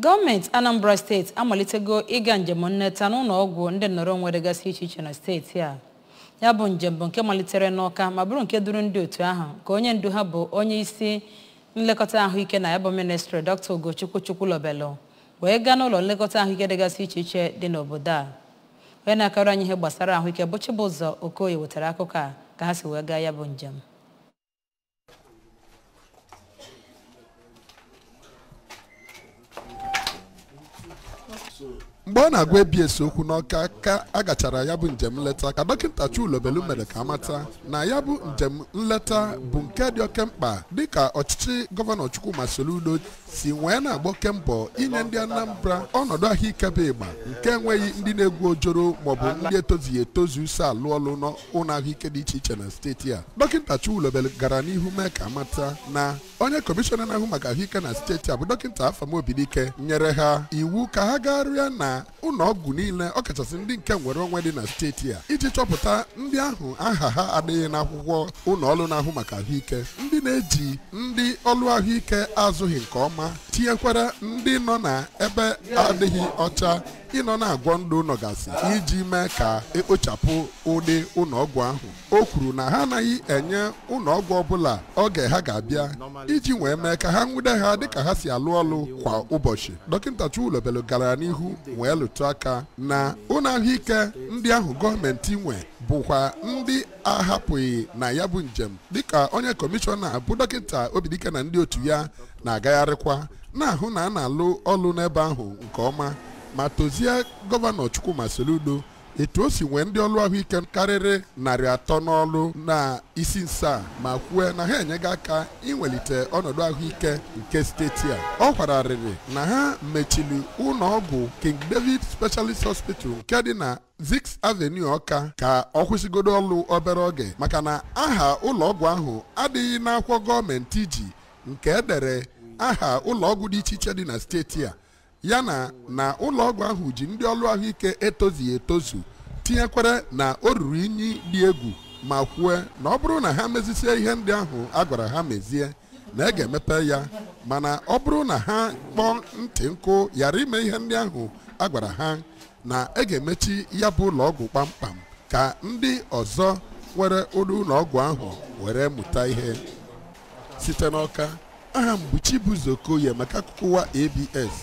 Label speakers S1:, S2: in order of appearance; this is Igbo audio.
S1: Gọọmenti Anambra Steeti amalitego ịga njem nleta n'ụlọ ọgwụ ndị nnọrọ onwe dịgasị iche iche na steeti a. Ya bụ njem bụ nke malitere n'Awka ma bụrụ nke duru ndị otu ahụ ka onye ndu ha bụ onye isi nlekọta ahụike na ya bụ ministrị Dr. Ugochukwu Chukwulobelu wee gaa n'ụlọ nlekọta ahụike dịgasị iche iche dị n'obodo a. Onye na-akọrọ anyị ihe gbasara ahụike bụ Chibụzọ Okoye wetara akụkọ a ka ha si wee gaa ya bụ njem.
S2: Mgbe ọ na-agwa ABS okwu n'Awka ka a gachara ya bụ njem nleta ka Dọkịta Chukwulobelu mere ka amata na ya bụ njem nleta bụ nke dị oke mkpa dịka ọchịchị Gọvanọ Chukwuma Soludo si wee na-agba oke mbọ inye ndị Anambra ọnọdụ ahụike bụ ịgba nke enweghị ndị na-egwu ojoro maọbụ ndị etozughị etozu so alụ ọlụ n'ụlọ ahụike dị iche iche na steeti a. Dọkịta Chukwulobelu gara n'ihu mee ka amata na onye kọmishọna na-ahụ maka ahụike na steeti a bụ Dọkịta Afam Obidike nyere ha iwu ka ha gagharịa na ụlọ ọgwụ niile ọkachasị ndị nke nwere onwe dị na steeti a iji chọpụta ndị ahụ aha ha adịghị n'akwụkwọ ụlọ ọrụ na-ahụ maka ahụike, ndị na-eji ndị ọrụ ahụike azụghị nke ọma, tinyekwara ndị nọ na ebe adịghị ọcha ịnọ na-agwọ ndụ nọgasị iji mee ka ekpochapụ ụdị ụlọ ọgwụ ahụ. O kwuru na ha anaghị enye ụlọ ọgwụ ọbụla oge ha ga-abịa iji wee mee ka ha nwude ha dịka ha si alụ ọlụ kwa ụbọchị. Dọkịta Chukwulobelu gara n'ihu wee lụtụ aka na ụlọ ahụike ndị ahụ gọọmenti nwe bụkwa ndị ahapụghị na ya bụ njem dịka onye kọmishọna bụ Dọkịta Obidike na ndị otu ya na-agagharịkwa na-ahụ na a na-alụ ọlụ n'ebe ahụ nke ọma ma tozie Gọvanọ Chukwuma Soludo etu o si nwee ndị ọrụ ahụike karịrị 300 n'ọrụ na isi nsa ma kwue na ha enyego aka inwelite ọnọdụ ahụike nke steeti a. Ọ kwararịrị na ha mechiri ụlọ ọgwụ King David Specialist Hospital nke dị na Zix Avenue Awka ka ọ kwụsịgodo ọrụ obere oge maka na aha ụlọ ọgwụ ahụ adịghị n'akwụkwọ gọọmenti ji nke edere aha ụlọ ọgwụ dị iche iche dị na steeti a, yana na ụlọ ọgwụ ahụ ji ndị ọrụ ahụike etozughị etozu, tinyekwara na o ruru unyi dị egwu ma kwue na ọ bụrụ na ha mezisie ihe ndị ahụ a gwara ha mezie na a ga-emepe ya, mana ọ bụrụ na ha kpọọ ntị nkụ ghara ime ihe ndị ahụ a gwara ha na a ga-emechi ya bụ ụlọ ọgwụ kpamkpam ka ndị ọzọ nwere ụdị ụlọ ọgwụ ahụ were mụta ihe. Site n'Awka, aha m bụ Chibụzọ Okoye maka akụkọ ụwa ABS.